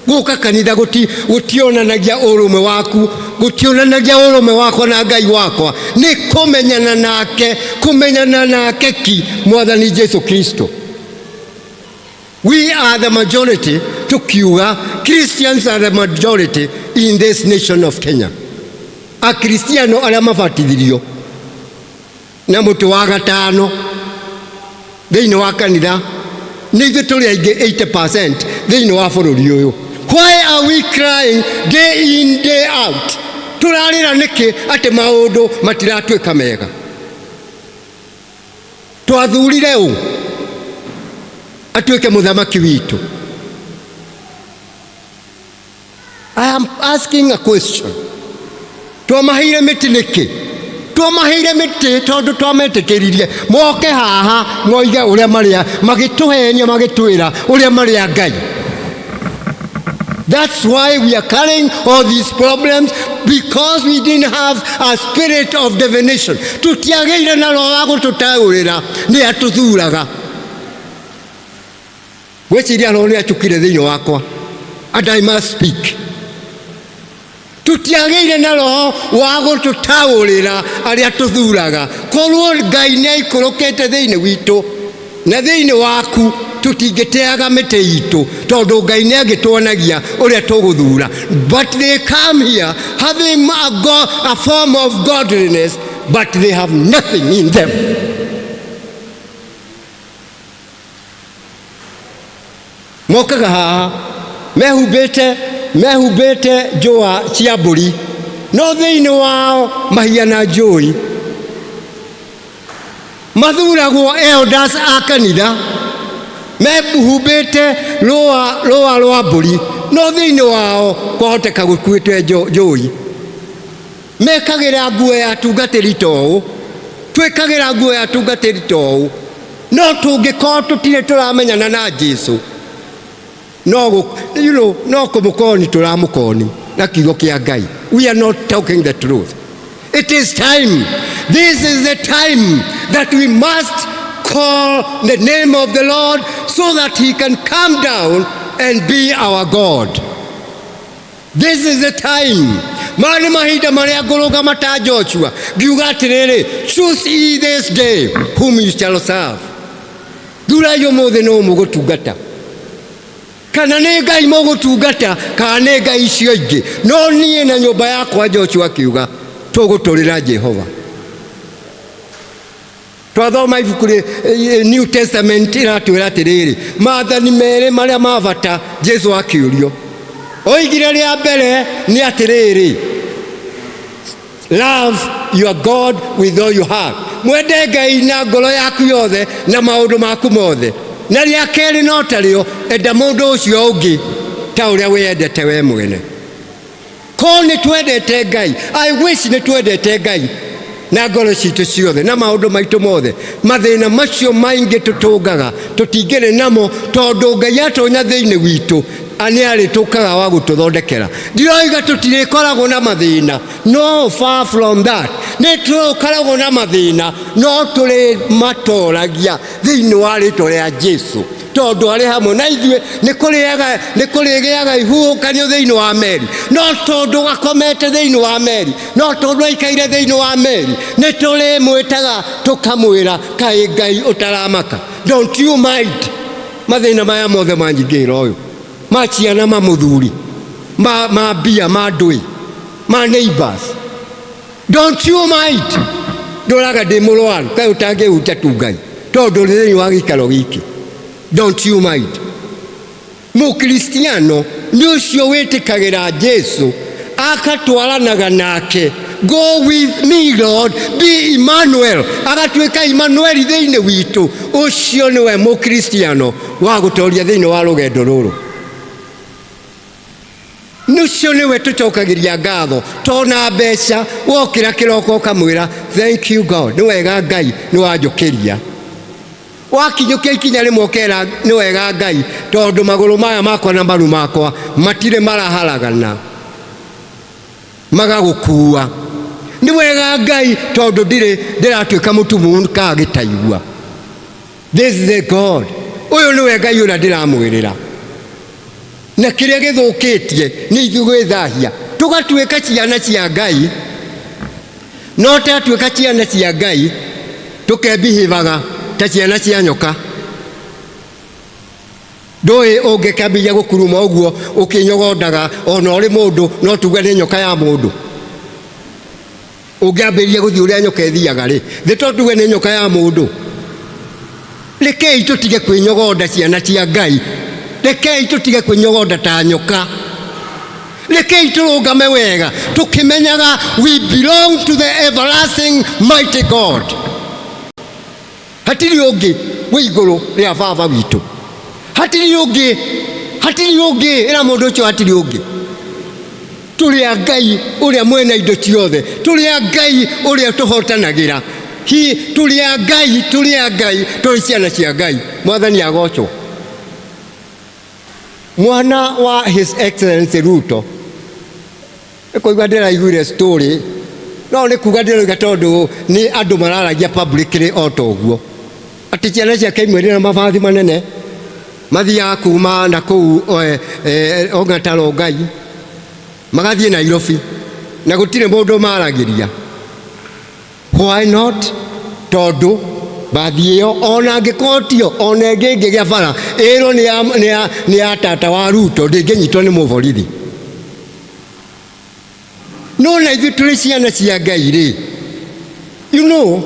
gũka kanitha gũtionanagia ũrũme waku, gũtionanagia ũrũme wakwa na Ngai wakwa, nĩ kũmenyana nake, kũmenyana nake ki Mwathani Jesu Kristo. We are the majority, tukiuga Christians are the majority in this nation of Kenya. Akristiano arĩa mabatithirio na mũtĩ wa gatano thĩinĩ wa kanitha nĩ ithuĩ tũrĩ aingĩ 80% thĩinĩ wa bũrũri ũyũ. Why are we crying day in, day out? Tũrarĩra nĩkĩ atĩ maũndũ matiratuĩka mega? Twathurire ũ atuĩke mũthamaki witũ? I am asking a question. Twamaheire mĩtĩ nĩkĩ? Twamaheire mĩtĩ tondũ twametĩkĩririe moke haha moige ũrĩa marĩa, magĩtũhenia, magĩtwĩra ũrĩa marĩa Ngai. That's why we are carrying all these problems, because we didn't have a spirit of divination. Tutiagĩire na roho wa gũtũtaũrĩra nĩ atũthuraga. Gwĩciria roho nĩ acukire thĩinĩ wakwa, and I must speak. Tutiagĩire na roho wa gũtũtaũrĩra arĩa tũthuraga. Korwo Ngai nĩ aikũrũkĩte thĩinĩ witũ na thĩinĩ waku, tũtingĩteaga mĩtĩ itũ, tondũ Ngai nĩ angĩtuonagia ũrĩa tũgũthura. But they come here having a form of godliness, but they have nothing in them. Mokaga haha mehumbĩte njũa cia mbũri, no thĩinĩ wao mahiana njũi. Mathuragwo elders a kanitha mehumbĩte rũa rwa mbũri, no thĩinĩ wao kwahoteka gũkuĩte njũi. Mekagĩra nguo ya atungatĩri ta ũũ, twĩkagĩra nguo ya atungatĩri ta ũũ, no tũngĩkorwo tũtirĩ tũramenyana na Jesu, no kũmũkoni tũramũkoni na kiugo kĩa Ngai. We are not talking the truth. It is time. This is the time that we must call the name of the Lord so that he can come down and be our God. This is the time. Maya nĩ mahinda marĩa ngũrũgama ta Joshua ngiuga atĩrĩrĩ, choose ye this day whom you shall serve. Thurai ũmũthĩ nũ mũgũtungata, kana nĩ Ngai mũgũtungata, kana nĩ ngai icio ingĩ. No niĩ na nyũmba yakwa, Joshua akiuga, tũgũtũrĩra Jehova. Twathoma ibuku rĩ New Testament iratwĩra atĩrĩrĩ, maathani merĩ marĩa ma bata Jesu akĩũrio oigire rĩa mbere nĩ atĩrĩrĩ, love your God with all your heart, mwende Ngai na ngoro yaku yothe na maũndũ maku mothe. Na rĩa kerĩ no tarĩo, enda mũndũ ũcio ũngĩ ta ũrĩa wĩyendete we mwene. Ko nĩ twendete Ngai, I wish nĩ twendete Ngai na ngoro citũ ciothe na maũndũ maitũ mothe. Mathĩna macio maingĩ tũtũngaga tũtingĩrĩ namo, tondũ Ngai atonya thĩinĩ witũ nĩ arĩtũkaga wa gũtũthondekera. Ndiroiga tũtirĩkoragwo na mathĩna, no far from that, nĩ tũkoragwo na mathĩna, no tũrĩ matoragia thĩinĩ wa rĩtwa rĩa Jesu, tondũ arĩ hamwe na ithuĩ. Nĩ kũrĩgĩaga ihuhũkanio thĩinĩ wa meri, no tondũ akomete thĩinĩ wa meri, no tondũ aikaire thĩinĩ wa meri, nĩ tũrĩmwĩtaga tũkamwĩra, kaĩ Ngai ũtaramaka? Don't you mind mathĩna maya mothe manyingĩra ũyũ, ma ciana, ma mũthuri, ma mbia, ma ndũĩ, ma neighbors? Don't you mind ndũraga ndĩ mũrwaru, kaĩ ũtangĩhutia tu Ngai tondũ ũrĩ thĩinĩ wa gĩikaro gĩkĩ? Don't you mind? Mũkristiano nĩ ũcio wĩtĩkagĩra Jesu akatwaranaga nake. Go with me, Lord, be Emmanuel, agatuĩka Emmanuel thĩinĩ witũ. Ũcio nĩwe mũkristiano wa gũtoria thĩinĩ wa rũgendo rũrũ. Ũcio nĩwe tũcokagĩria ngatho tona mbeca. Wokĩra kĩroko ũkamwĩra, thank you God, nĩ wega Ngai nĩ wanjũkĩria. Wakinyũkia ikinya rĩmwe ũkera, nĩ wega Ngai, tondũ magũrũ maya makwa na maru makwa matirĩ maraharagana magagũkua. Nĩ wega Ngai, tondũ ndirĩ ndĩratuĩka mũtumumu kana gĩtaigua. This is the God. Ũyũ nĩwe Ngai ũrĩa ndĩramwĩrĩra. Na kĩrĩa gĩthũkĩtie nĩ ithuĩ gwĩthahia tũgatuĩka ciana cia Ngai, no tatuĩka ciana cia Ngai tũkembihĩvaga ta ciana cia nyoka. Ndũĩ ũngĩkambĩrĩria gũkuruma ũguo ũkĩnyogondaga, ona ũrĩ mũndũ no tuge nĩ nyoka ya mũndũ. Ũngĩambĩrĩria gũthiĩ ũrĩa nyoka ĩthiaga rĩ, thĩ to tuge nĩ nyoka ya mũndũ. Rekei tũtige kwĩnyogonda ciana cia Ngai, rekei tũtige kwĩnyogonda ta nyoka, rekei tũrũgame wega tũkĩmenyaga we belong to the everlasting mighty God. Hatirĩ ũngĩ wĩ igũrũ rĩa baba witũ, hatirĩ ũngĩ, hatirĩ ũngĩ. Ĩra mũndũ ũcio hatirĩ ũngĩ. Tũrĩ a Ngai ũrĩa mwene indo ciothe, tũrĩ a Ngai ũrĩa tũhotanagĩra. Hi, tũrĩ a Ngai, tũrĩ a Ngai, tũrĩ ciana cia Ngai. Mwathani agocwo. Mwana wa His Excellency Ruto, nĩ kũigua ndĩraiguire story, no nĩ kuga ndĩroiga tondũ nĩ andũ mararagia publicly o ta ũguo, atĩ ciana ciake imwe irĩ na mabathi manene mathiaga kuma na kũu Ongata Rongai magathiĩ Nairobi na gũtirĩ mũndũ maragĩria. Why not? Tondũ bathi ĩyo ona angĩkorwo tio ona ĩngĩ ĩngĩgĩa bara ĩrwo nĩ ya tata wa Ruto ndĩngĩnyitwo nĩ mũborithi. No na ithuĩ tũrĩ ciana cia Ngai rĩ, you know,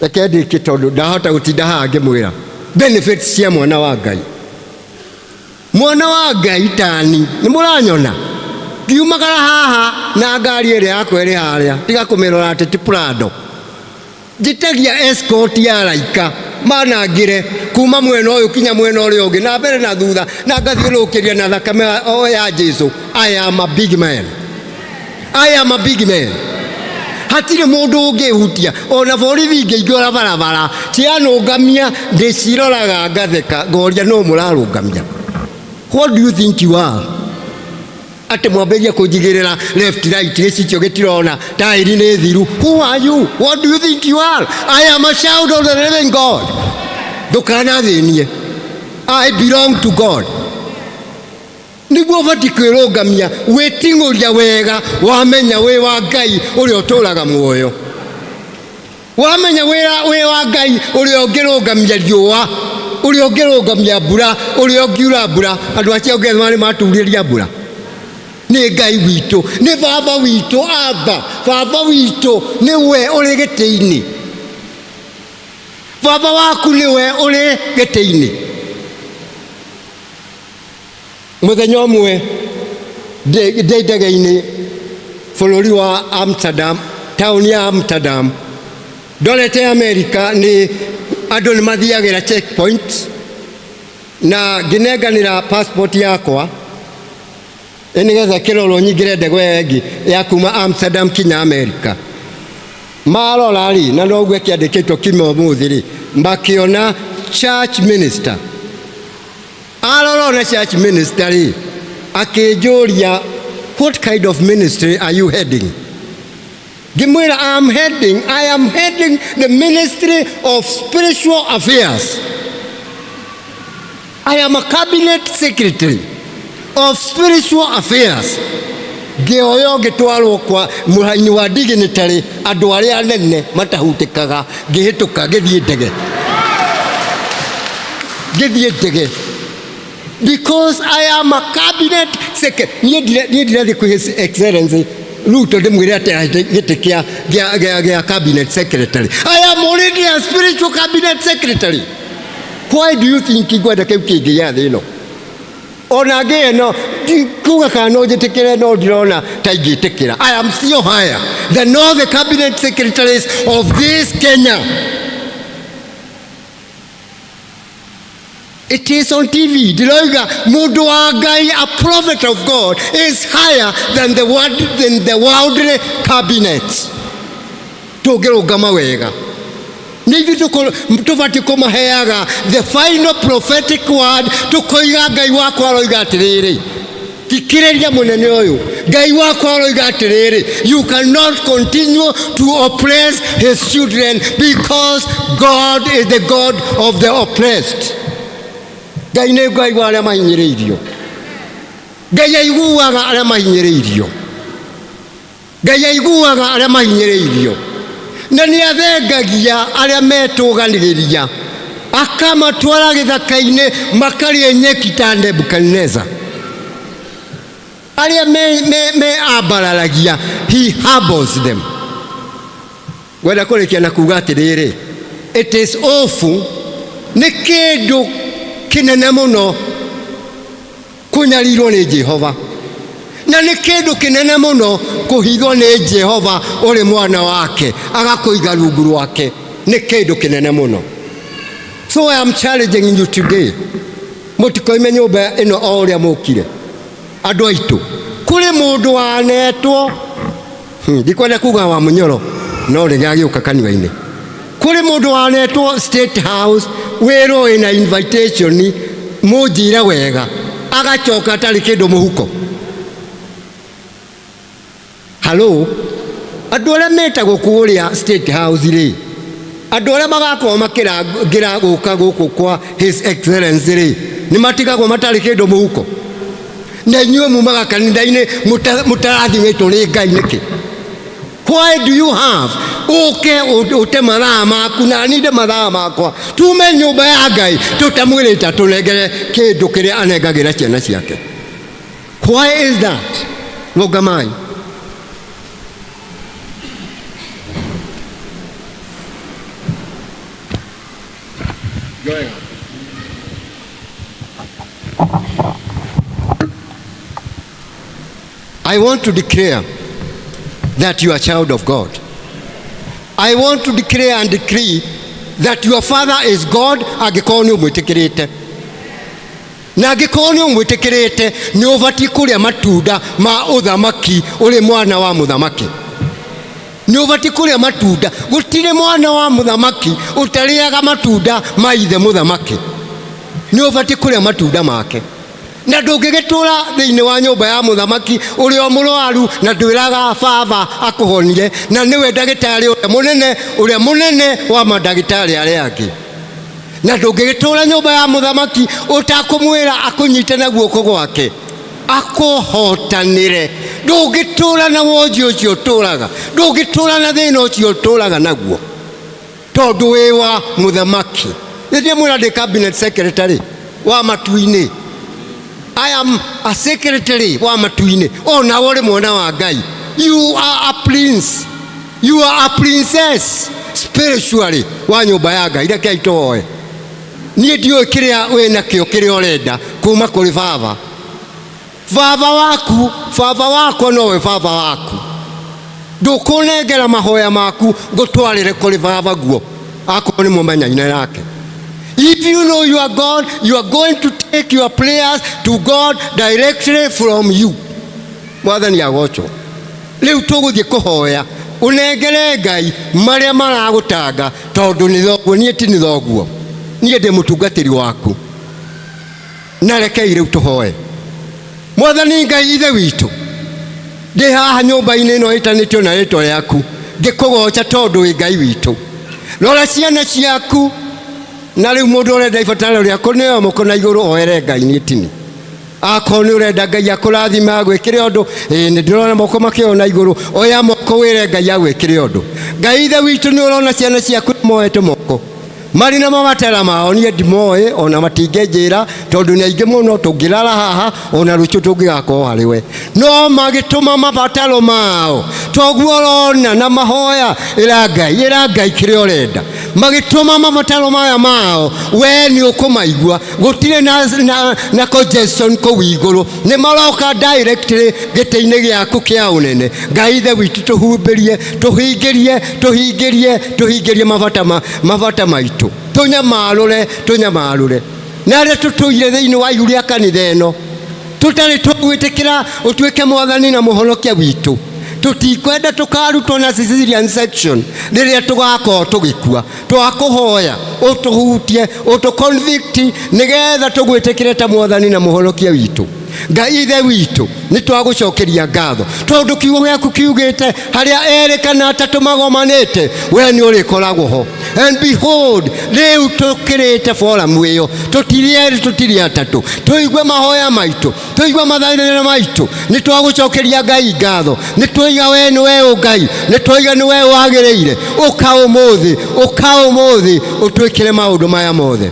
reke ndĩkie tondũ ndahota gũtinda haha ngĩmwĩra benefits cia mwana wa Ngai. Mwana wa Ngai tani, nĩ mũranyona ngiumagara haha na ngari ĩrĩa yakwa ĩrĩ harĩa, tiga kũmĩrora atĩ ti Prado. Njĩtagia escort ya araika manangĩre kuma mwena ũyũ kinya mwena ũrĩa ũngĩ, na mbere na thutha, na ngathiũrũrũkĩria na thakame ya Jesu. I am a big man. I am a big man. Hatirĩ mũndũ ũngĩhutia ona borithi ingĩingĩra barabara cianũngamia, ndĩciroraga ngatheka, ngoria no mũrarũngamia. What do you think you are? Atĩ mwambĩrĩrie kũnjigĩrĩra left right, gĩcicio gĩtirona, taĩri nĩ thiru. Who are you? What do you think you are? I am a child of the living God. Ndũkanathĩnie. I belong to God. Nĩguo ũbatiĩ kwĩrũngamia, gwĩting'ũria wega, wamenya wĩ wa Ngai ũrĩa ũtũraga muoyo, wamenya wĩ wa Ngai ũrĩa ũngĩrũngamia riũa, ũrĩa ũngĩrũngamia mbura, ũrĩa ũngiura mbura. Andũ acio angĩ nĩ maturĩria mbura. Nĩ Ngai witũ, nĩ Baba witũ, Abba, Baba witũ nĩwe ũrĩ gĩtĩ-inĩ. Baba waku nĩwe ũrĩ gĩtĩ-inĩ. Mũthenya ũmwe ndĩ ndege-inĩ bũrũri wa Amsterdam, taũni ya Amsterdam, ndorete Amerika, nĩ andũ nĩ mathiagĩra checkpoint, na ngĩnenganĩra passport yakwa nĩgetha kĩrorwo nyingĩre ndege ĩyo ĩngĩ ya kuma Amsterdam kinya Amerika. Marora rĩ, na noguo kĩandĩkĩtwo kiuma ũmũthĩ rĩ, makĩona church minister. Arora ona church minister rĩ, akĩnjũria, what kind of ministry are you heading? Ngĩmwĩra, I am heading the ministry of spiritual affairs. I am a cabinet secretary of spiritual affairs. Ngĩoywo ngĩtwarwo kwa mũraini wa dignitary, andũ arĩa anene matahutĩkaga, ngĩhĩtũka ngĩthiĩ ndege. Ngĩthiĩ ndege. Because I am a cabinet secretary. Niĩ ndirathiĩ kwĩ His Excellency Ruto ndĩmwĩre atĩ gĩtĩ kĩa cabinet secretary. I am already a spiritual cabinet secretary. Why do you think ngwenda kĩu kĩngĩ gĩa thĩ ĩno? Ona ngĩe no kuga kana no njĩtĩkĩre, no ndirona ta ingĩtĩkĩra. I am still higher than all the cabinet secretaries of this Kenya. It is on TV. Ndiroiga mũndũ wa Ngai, a prophet of God, is higher than the world, than the worldly cabinet. Tũngĩrũngama wega, nĩ ithuĩ tũbatiĩ kũmaheaga the final prophetic word, tũkoiga Ngai wakwa aroiga atĩrĩrĩ, thikĩrĩria mũnene ũyũ, Ngai wakwa aroiga atĩrĩrĩ, you cannot continue to oppress his children because God is the God of the oppressed. Ngai nĩ Ngai wa arĩa mahinyĩrĩirio. Ngai aiguaga arĩa mahinyĩrĩirio. Ngai aiguaga arĩa mahinyĩrĩirio, na nĩ athengagia arĩa metũganĩrĩria, akamatwara gĩthaka-inĩ makarĩe nyeki ta Nebukadneza. Arĩa me ambararagia, he humbles them. Ngwenda kũrĩkia na kuga atĩrĩrĩ, it is awful, nĩ kĩndũ kĩnene mũno kũnyarirwo nĩ Jehova, na nĩ kĩndũ kĩnene mũno kũhithwo nĩ Jehova ũrĩ mwana wake agakũiga rungu rwake, nĩ kĩndũ kĩnene mũno. So I am challenging you today, mũtikoime nyũmba ĩno o ũrĩa mũkire. Andũ aitũ, Kũrĩ mũndũ wanetwo, ndikwenda kuga wa mũnyoro, no rĩgagĩũka kanua-inĩ. Kũrĩ mũndũ wanetwo State House wĩrwo wĩna invitation, mũnjĩre wega, agacoka atarĩ kĩndũ mũhuko. Halo, andũ arĩa metagwo kũrĩa State House rĩ, andũ arĩa magakorwo makĩrangĩra gũka gũkũ kwa His Excellency rĩ, nĩ matigagwo matarĩ kĩndũ mũhuko? Na inyuĩ mumaga kanitha-inĩ mũtarathimĩtwo nĩ Ngai nĩkĩ? Why do you have ũke ũte mathaa maku na ninde mathaa makwa, tume nyũmba ya Ngai tũtamwĩrĩte tũnengere kĩndũ kĩrĩa anengagĩra ciana ciake? Why is that? Rũgamai. I want to declare that you are a child of God. I want to declare and decree that your father is God, angĩkorwo nĩ ũmwĩtĩkĩrĩte. Na angĩkorwo nĩ ũmwĩtĩkĩrĩte, nĩ ũbatiĩ kũrĩa matunda ma ũthamaki ũrĩ mwana wa mũthamaki. Nĩ ũbatiĩ kũrĩa matunda. Gũtirĩ mwana wa mũthamaki ũtarĩaga matunda ma ithe mũthamaki. Nĩ ũbatiĩ kũrĩa matunda make. Na ndũngĩgĩtũra thĩinĩ wa nyũmba ya mũthamaki ũrĩ o mũrwaru na ndwĩraga baba akũhonire, na nĩwe ndagĩtarĩ ũrĩa mũnene, ũrĩa mũnene wa mandagĩtarĩ arĩa angĩ. Na ndũngĩgĩtũra nyũmba ya mũthamaki ũtakũmwĩra akũnyite na guoko gwake akũhotanĩre. Ndũngĩtũra na wonji ũcio ũtũraga, ndũngĩtũra na thĩna ũcio ũtũraga naguo, tondũ wĩ wa mũthamaki. Nĩ mwĩra ndĩ cabinet secretary wa matu-inĩ. I am a secretary wa matu-inĩ. O nawe ũrĩ mwana wa Ngai. You are a prince, you are a princess spiritually wa nyũmba ya Ngai. Rekei tũhoe. Niĩ ndiũĩ kĩrĩa wĩ nakĩo, kĩrĩa ũrenda kuma kũrĩ baba. Baba waku, baba wakwa nowe baba waku. Ndũkũnengera mahoya maku ngũtwarĩre kũrĩ baba guo, akorwo nĩ mũmenyaine nake. If you know you are God, you are going to take your prayers to God directly from you. Mwathani agocwo. Rĩu tũgũthiĩ kũhoya ũnengere Ngai marĩa maragũtanga, tondũ nĩ thoguo, niĩ ti nĩ thoguo, niĩ ndĩ mũtungatĩri waku. Na rekei rĩu tũhoe. Mwathani Ngai Ithe witũ, ndĩ haha nyũmba-inĩ ĩno ĩtanĩtio na rĩtwa rĩaku, ngĩkũgoca tondũ wĩ Ngai witũ. Rora ciana ciaku, na rĩu mũndũ ũrenda ibataro rĩaku nĩoya moko na igũrũ oere Ngai, niĩ tini. Akorwo nĩ ũrenda Ngai akũrathime agwĩkĩre ũndũ, ĩĩ nĩ ndĩrona moko makĩoywo na igũrũ, oya moko wĩre Ngai agwĩkĩre ũndũ. Ngai Ithe witũ, nĩ ũrona ciana ciaku moete moko marĩ na mabatara mao, niĩ ndimoĩ ona matingĩnjĩra, tondũ nĩ aingĩ mũno, tũngĩrara haha ona rũciũ tũngĩgakorwo harĩ we, no magĩtũma mabataro mao toguo ũrona na mahoya. Ĩra Ngai, ĩra Ngai kĩrĩa ũrenda. Magĩtũma mabataro maya mao, we nĩ ũkũmaigua. Gũtirĩ na congestion kũu igũrũ, nĩ maroka directly gĩtĩ-inĩ gĩaku kĩa ũnene. Ngai Ithe witũ, tũhumbĩrie, tũhingĩrie, tũhingĩrie, tũhingĩrie mabata maitũ, tũnyamarũre, tũnyamarũre. Na arĩa tũtũire thĩinĩ wa ihu rĩa kanitha ĩno tũtarĩ twagwĩtĩkĩra ũtuĩke mwathani na mũhonokia witũ, tũtikwenda tũkarutwo na cesarean section rĩrĩa tũgakorwo tũgĩkua. Twakũhoya ũtũhutie, ũtũ convict, nĩgetha tũgwĩtĩkĩre ta mwathani na mũhonokia witũ. Ngai Ithe witũ, nĩ twagũcokeria ngatho tondũ kiugo gĩaku kiugĩte harĩa erĩ kana atatũ magomanĩte, we nĩ ũrĩkoragwo ho. And behold, rĩu tũkĩrĩte forum ĩyo, tũtirĩ erĩ, tũtirĩ atatũ, tũigue mahoya maitũ, tũigue mathaithana maitũ. Nĩ twagũcokeria Ngai ngatho, nĩ twaiga we nĩ we Ngai, nĩ twaiga nĩ we wagĩrĩire. Ũka ũmũthĩ, ũka ũmũthĩ ũtwĩkĩre maũndũ maya mothe.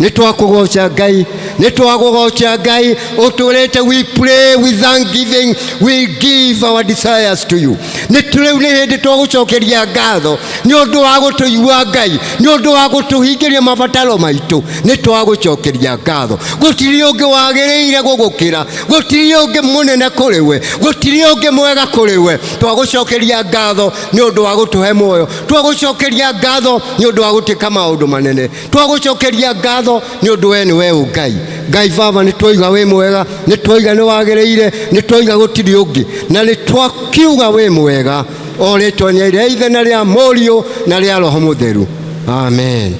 Nĩ twakũgoca Ngai, nĩ twakũgoca Ngai. Ũtũrĩte, we pray with thanksgiving, we give our desires to you. Nĩ rĩu nĩ hĩndĩ twagũcokeria ngatho nĩ ũndũ wa gũtũigua Ngai, nĩ ũndũ wa gũtũhingĩria mabataro maitũ. Nĩ twagũcokeria ngatho. Gũtirĩ ũngĩ wagĩrĩire gũgũkĩra, gũtirĩ ũngĩ mũnene kũrĩ we, gũtirĩ ũngĩ mwega kũrĩ we. Twagũcokeria ngatho nĩ ũndũ wa gũtũhe muoyo, twagũcokeria ngatho nĩ ũndũ wa gũtĩka maũndũ manene, twagũcokeria ngatho. Ngatho nĩ ũndũ we nĩ we ũngai. Ngai Baba, nĩ twoiga wĩ mwega, nĩ twoiga nĩ wagĩrĩire, nĩ twoiga gũtirĩ ũngĩ, na nĩ twakiuga wĩ mwega, o rĩtwa-inĩ rĩa Ithe na rĩa Mũriũ na rĩa Roho Mũtheru, amen.